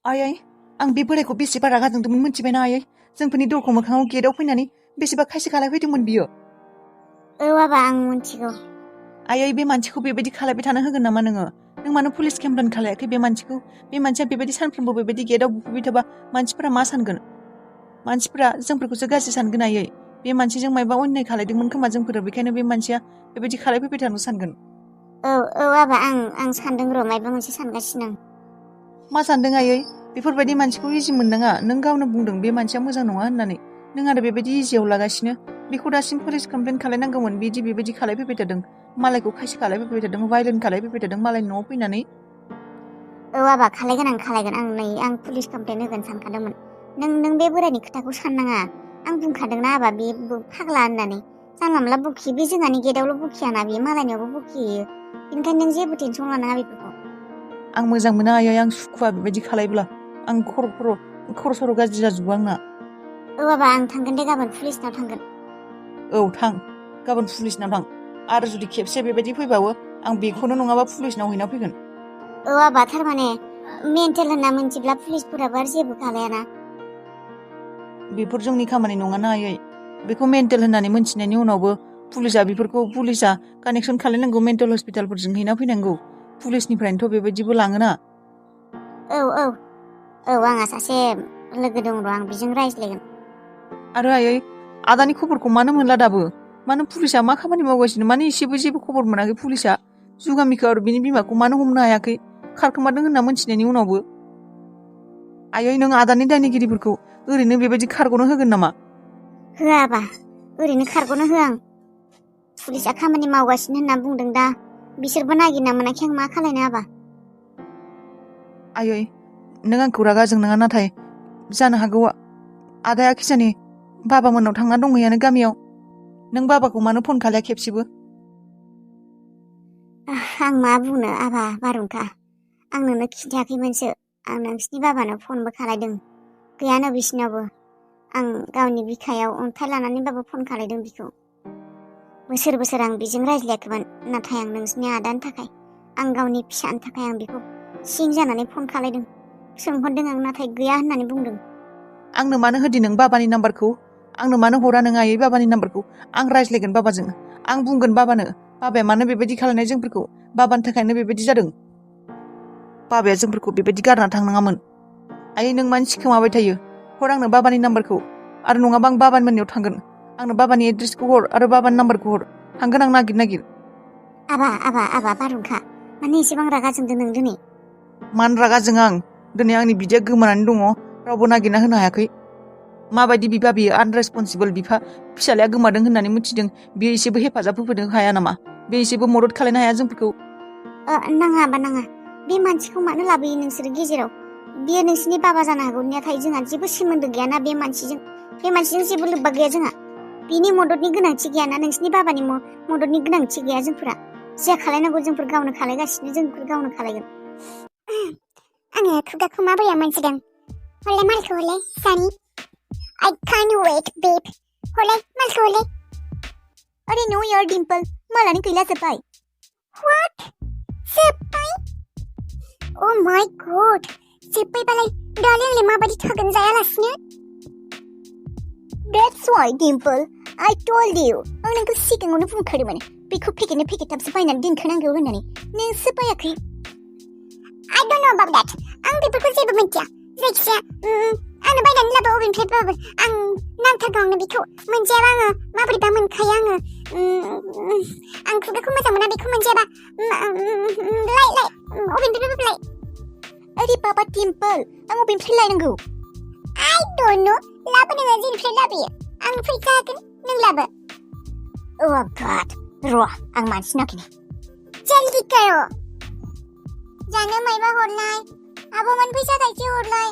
आयै आं बे बोरायखौ बेसेबा रागा जोंदोंमोन मिथिबायना आयै जोंफोरनि दरखं मोखाङाव गेटआव फैनानै बेसेबा खायसे खालायफैदोंमोन बियो। बाबा आं मिथिगौ। आयै बे मानसिखौ बेबायदि खालायबाय थानो होगोन नामा नोङो? नों मानो पुलिस कमप्लेन खालायाखै बे मानसिखौ? बे मानसिया बेबायदि सानफ्रोमबो बेबायदि गेटआव बुफैबाय थाबा मानसिफोरा मा सानगोन? मानसिफोरा जोंफोरखौसो गाज्रि सानगोन आयै। बे मानसिजों मायबा अननाय खालायदोंमोन खोमा जोंफोर बेखायनो बे मानसिया बेबायदि खालायफैबाय थानो सानगोन। बाबा आं सानदों र' मायबा मोनसे सानगासिनो आं। मा सानदों आयै? बेफोरबायदि मानसिखौ इजि मोननाङा। नों गावनो बुंदों बे मानसिया मोजां नङा होननानै। नों आरो बेबायदि इजियाव लागासिनो। बेखौ दासिम पुलिस कमप्लेन खालायनांगौमोन बिदि बेबायदि खालायफैबाय थादों। मालायखौ खायसे खालायफैबाय थादों भायलेन्ट खालायफैबाय थादों मालायनि न'आव फैनानै। बाबा खालायगोन आं पुलिस कमप्लेन होगोन सानखादोंमोन। नों बे बोरायनि खोथाखौ साननाङा। आं बुंखादोंना आबा बे फाग्ला होननानै। जानला मोनला बुखियो बे जोंहानि गेटआवल' बुखियाना बेयो मालायनियावबो बुखियो। बेनिखायनो नों जेबो टेनसन लानाङा बेफोरखौ। आं मोजां मोना आयै आं सुखुवा बेबायदि खालायब्ला। आं खर' सर' गाज्रि जाजोबो आंना। बाबा आं थांगोन दे गाबोन पुलिसनाव थांगोन। औ थां गाबोन पुलिसनाव थां। आरो जुदि खेबसे बेबायदि फैबावो आं बेखौनो नङाबा पुलिसनाव हैना फैगोन। बाबा थारमाने मेन्टेल होनना मिथिब्ला पुलिसफोराबो आरो जेबो खालायाना। बेफोर जोंनि खामानि नङाना आयै। बेखौ मेन्टेल होननानै मोनथिनायनि उनावबो पुलिसा कानेक्सन खालायनांगौ मेन्टेल हस्पिटालफोरजों हैना फैनांगौ। पुलिसनिफ्रायनोथ' बेबायदिबो लाङोना। आंहा सासे लोगो दं र' आं बेजों रायज्लायगोन। आरो आयै आदानि खबरखौ मानो मोनला दाबो? मानो पुलिसा मा खामानि मावगासिनो? मानो एसेबो जेबो खबर मोनाखै पुलिसा? जुगामिखौ आरो बिनि बिमाखौ मानो हमनो हायाखै? खारखोमादों होनना मोनथिनायनि उनावबो। आयै नों आदानि दायनिगिरिफोरखौ ओरैनो बेबायदि खारग'नो होगोन नामा? होआ आबा ओरैनो खारग'नो होआ आं। पुलिसा खामानि मावगासिनो होनना बुंदों दा। बिसोरबो नागिरना मोनाखै आं मा खालायनो आबा। आयै नों आंखौ रागा जोंनाङा नाथाय जानो हागौ आदाया खिजानि बाबामोननाव थांना दंहैयानो गामियाव। नों बाबाखौ मानो फन खालाया खेबसेबो? आं मा बुंनो आबा बारहुंखा। आं नोंनो खिन्थायाखैमोनसो। आं नोंसिनि बाबानो फनबो खालायदों। गैयानो बिसिनावबो। आं गावनि बिखायाव अन्थाइ लानानैबाबो फन खालायदों बिखौ। बोसोर आं बेजों रायज्लायाखैमोन। नाथाय आं नोंसिनि आदानि थाखाय आं गावनि फिसानि थाखाय आं बेखौ सिं जानानै फन खालायदों। सोंहरदों आं नाथाय गैया होननानै बुंदों। आंनो मानो होदि नों बाबानि नाम्बारखौ? आंनो मानो हरा नों आयै बाबानि नाम्बारखौ? आं रायज्लायगोन बाबाजों। आं बुंगोन बाबानो बाबाया मानो बेबायदि खालायनाय जोंफोरखौ। बाबानि थाखायनो बेबायदि जादों। बाबाया जोंफोरखौ बेबायदि गारना थांनाङामोन। आयै नों मानो सिखोमाबाय थायो? हर आंनो बाबानि नाम्बारखौ। आरो नङाबा आं बाबानि मोननियाव थांगोन। आंनो बाबानि एड्रेसखौ हर आरो बाबानि नाम्बारखौ हर। थांगोन आं नागिर। आबा बारहुंखा माने एसेबां रागा जोंदों नों दिनै? मानो रागा जोङा आं? दिनै आंनि बिदाया गोमानानै दङ। रावबो नागिरना होनो हायाखै। माबायदि बिफा बियो आनरेसपनसिबोल बिफा। फिसालाया गोमादों होननानै मिथिदों। बियो एसेबो हेफाजाब होफैनो हाया नामा? बे एसेबो मदद खालायनो हाया जोंफोरखौ? नाङा आबा नाङा। बे मानसिखौ मानो लाबोयो नोंसोरो गेजेराव? बियो नोंसिनि बाबा जानो हागौ नाथाय जोंहा जेबो सोमोन्दो गैयाना बे मानसिजों। बे मानसिजों जेबो लोब्बा गैया जोंहा। बिनि मददनि गोनांथि गैयाना नोंसिनि बाबानि मददनि गोनांथि गैया जोंफोरा। जा खालायनांगौ जोंफोर गावनो खालायगासिनो जोंफोर गावनो खालायगोन। आङो खुगाखौ मा बोया मोनथिदों। हरलाय मालखौ हरलाय सानि। I can't wait babe. हरलाय मालखौ हरलाय। अरे नो यार डिम्पल मालानो गैला जोब्बाय। What? जोब्बाय? Oh my god. जोब्बायबालाय दालाय आंलाय माबायदि थागोन जायालासिनो? That's why Dimple, I told you. आं नोंखौ सिगाङावनो बुंखादोंमोन बेखौ पेकेटथामसो बायनानै दोनखानांगौ होननानै। नोंसो बायाखै। I don't know about that. आं बेफोरखौ जेबो मिथिया। जायखिजाया आंनो बायनानै लाबो अबेनिफ्रायबाबो। आं नांथारगौ आंनो बेखौ। मोनजायाबा आङो माबोरैबा मोनखायो आङो। आं खुगाखौ मोजां मोना बेखौ मोनजायाबा। लाय अबेनिफ्रायबाबो लाय। अरे बाबा डिम्पल आं अबेनिफ्राय लायनांगौ? I don't know. लाबो नोङो जेनिफ्राय लाबोयो। आं फैसा होगोन नों लाबो। Oh god. र' आं मानसि नागिरनि। जल्दी करो। जानो मायबा हरलाय। आब'मोन फैसा थाइसे हरलाय।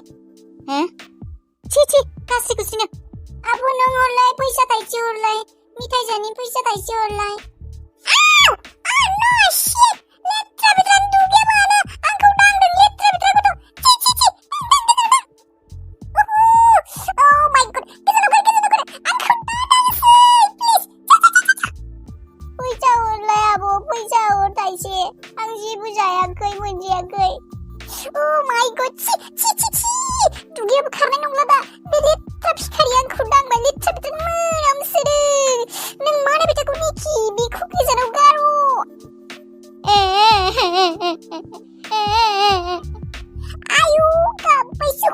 छी गासैखौसिनो। आब' नों हरलाय फैसा थाइसे हरलाय। मिथाइ जानि फैसा थाइसे हरलाय। No shit. लेथ्रा बेथ्रा दुगैया मानो आंखौ दांदों लेथ्रा बेथ्रा गथ'। छी। Oh my god. गोजानाव आंखौ दादांसै प्लिज। फैसा हरलाय आब' फैसा हर थाइसे। आं जेबो जायाखै मोनजायाखै। Oh my god. छी।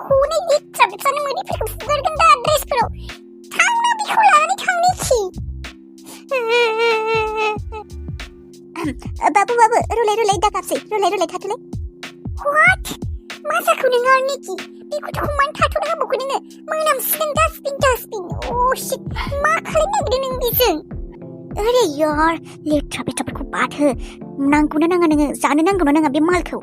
हनै लेथ्रा बेथ्रानो मोदैफोरखौ फुगारगोन दा ड्रेसफोराव थांना बेखौ लानानै थांनोखि बाबु रुलाय दागाबसै रुलाय थाथ'लाय What? मा जाखो नोङो आर्निकि बे गथ'खौ मानो थाथ'नो होबावखो नोङो मोनामसिगोन डास्टबिन oh shit मा खालामनो नागिरदों नों बेजों अरे यार लेथ्रा बेथ्राफोरखौ बाद हो नांगौना नाङा नोङो जानो नांगौना नाङा बे मालखौ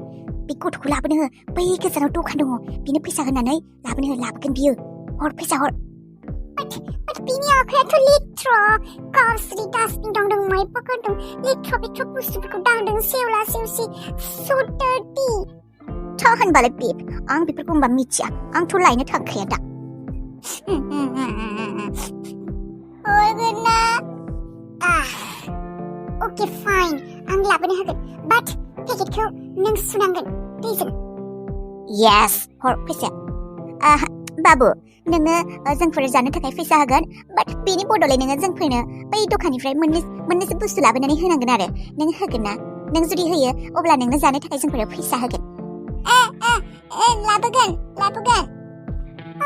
बे गथ'खौ लाबोनो हो बै गोजानाव दखान दङ बिनो फैसा होनानै लाबोगोन बियो हर फैसा हर But बिनि आखायाथ' लेथ्रा गाज्रि डास्टबिन दांदों माइबा गारदों लेथ्रा बेथ्रा बुस्थुफोरखौ दांदों सेवला सेवसि so dirty था होनबालाय बेब आं बेफोरखौ होनबा मिथिया आंथ' लायनो थांखाया दा हरगोन ना Okay fine आं लाबोनो हागोन but पेकेटखौ नों सुनांगोन दैजों Yes हर फैसा बाबु नोङो जोंफोर जानो थाखाय फैसा होगोन बाट बेनि बदलै नोङो जोंफोरनो बै दखाननिफ्राय मोननैसो बुस्थु लाबोनानै होनांगोन आरो नों होगोन ना नों जुदि होयो अब्ला नोंनो जानो थाखाय जोंफोर फैसा होगोन लाबोगोन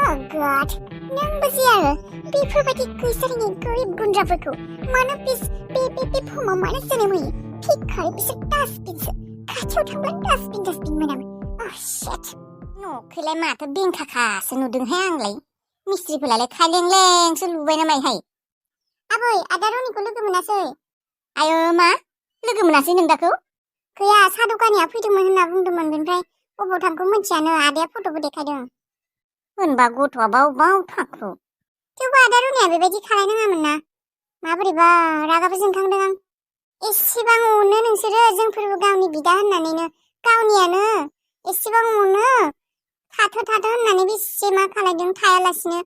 Oh god नों बुजि आरो बेफोरबायदि गैजारिनि गोरिब गुन्द्राफोरखौ मानो बे फुमाव मानो जोनोम होयो थिक खालि बिसोर डास्टबिनसो खाथियाव थांब्ला डास्टबिन मोनामो Oh shit न'खौलाय माथो बेंखाखासो नुदोंहाय आंलाय मिस्ट्रिफोरालाय खायलेंलेंसो लुबायना माइहाय आबै आदा रनिखौ लोगो मोनासै आयो मा लोगो मोनासै नों दाखौ गैया साहा दखानिया फैदोंमोन होनना बुंदोंमोन बेनिफ्राय बबाव थांखो मिथियानो आदाया फट'बो देखायदों होनबा गथ'आ बाव थांखो थेवबो आदा रनिया बेबायदि खालायनाङामोन ना माबोरैबा रागाबो जोंखांदों आं एसेबां अनो नोंसोरो जोंफोरबो गावनि बिदा होननानैनो गावनियानो एसेबां अनो थाथ' होननानै बेसे मा खालायदों थायालासिनो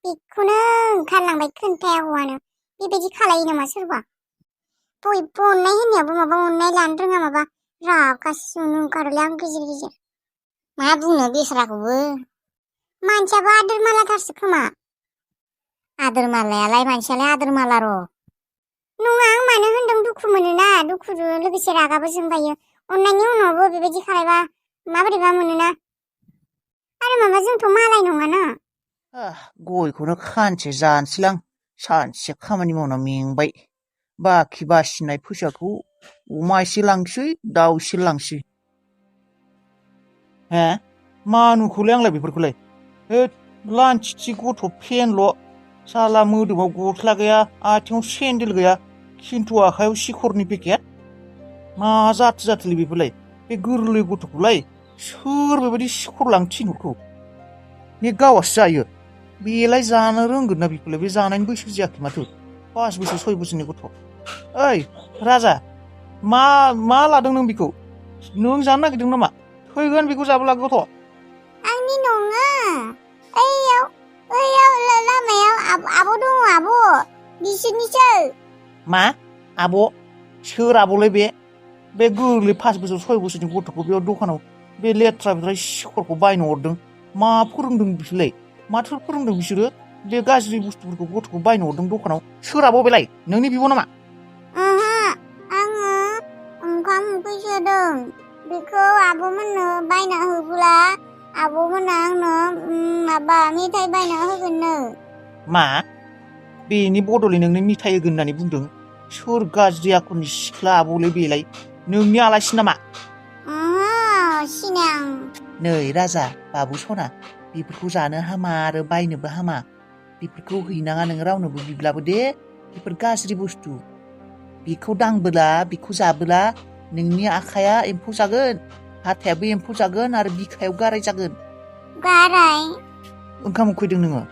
बेखौनो ओंखारलांबाय खोन्थाया हौवानो बेबायदि खालायो नामा सोरबा बयबो अननाय होननायावबो माबा अननाय लानो रोङा माबा रागासो जोंनो ओंखारोलै आं गेजेर मा बुंनो बेस्राखौबो मानसियाबो आदोर मालाथारसो खोमा आदोर मालायालाय मानसियालाय आदोर माला र' नङा आं मानो होनदों दुखु मोनोना दुखुजों लोगोसे रागाबो जोंबायो अननायनि उनावबो बेबायदि खालायबा माबोरैबा मोनोना आरो माबा जोंथ' मालाय नङाना गयखौनो खानसे जानोसैलां सानसे खामानि मावना मेंबाय बाखि बासिनाय फैसाखौ अमा एसे लांसै दाउ एसे लांसै मा नुखौलाय आंलाय बेफोरखौलाय लान्थिथि गथ' फेनल' साला मोदोमाव गस्ला गैया आथिङाव सेन्देल गैया खिन्थु आखायाव सिखरनि पेकेट मा जाथोलै बेफोरलाय बे गोरलै गथ'खौलाय सोर बेबायदि सिखर लांनो थिनहरखो बे गावासो जायो बेलाय जानो रोंगोन ना बेखौलाय बे जानायनि बैसो जायाखै माथो 5 बोसोर 6 बोसोरनि गथ' ओइ राजा मा लादों नों बेखौ नों जानो नागिरदों नामा थैगोन बेखौ जाब्ला गथ' आंनि नङा ओइयाव लामायाव आब' दङ आब' बिसोरनिसो मा आब' सोर आब'लाय बे गोरलै 5 बोसोर 6 बोसोरनि गथ'खौ बेयाव दखानाव बे लेथ्रा सिखरखौ बायनो हरदों मा फोरोंदों बिसोरलाय माथो फोरोंदों बिसोरो बे गाज्रि बुस्थुफोरखौ गथ'खौ बायनो हरदों दखानाव सोर आब' बेलाय नोंनि बिब' नामा आङो ओंखाम उखै सोदों बेखौ आब'मोननो बायना होब्ला आब'मोना आंनो माबा मेथाइ बायना होगोननो मा बेनि बदलै नोंनो मेथाइ होगोन होननानै बुंदों सोर गाज्रि आखुनि सिख्ला आब'लै बेलाय नोंनि आलासि नामा सिनां नै राजा बाबु सना बेफोरखौ जानो हामा आरो बायनोबो हामा बेफोरखौ हैनाङा नों रावनोबो बिब्लाबो दे बेफोर गाज्रि बुस्थु बेखौ दांबोला बेखौ जाबोला नोंनि आखाया एम्फौ जागोन हाथायाबो एम्फौ जागोन आरो बिखायाव गाराय जागोन गाराय ओंखाम उखैदों नोङो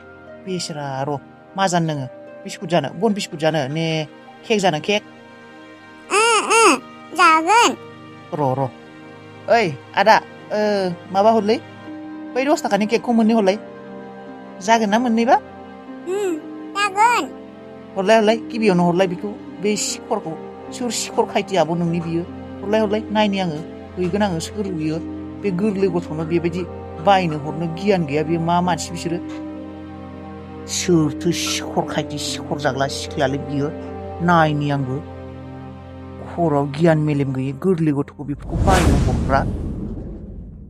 बेसेरा र' मा जानो नोङो बिस्कुट जानो बन बिस्कुट जानो ने केक जानो केक जागोन र' ओइ आदा माबा हरलै बै 10 थाखानि केकखौ मोननै हरलाय जागोन ना मोननैबा जागोन हरलाय गिबियावनो हरलाय बेखौ बे सिखरखौ सोर सिखर खायथि आब' नोंनि बियो हरलाय नायनि आङो हैगोन आङो सोर बियो बे गोरलै गथ'नो बेबायदि बायनो हरनो गियान गैया बे मा मानसि बिसोरो सोरथो सिखर खायथि सिखर जाग्ला सिख्लायालाय बियो नायनि आंबो खर'आव गियान मेलेम गैयै गोरलै गथ'खौ बेफोरखौ बायनो हरग्रा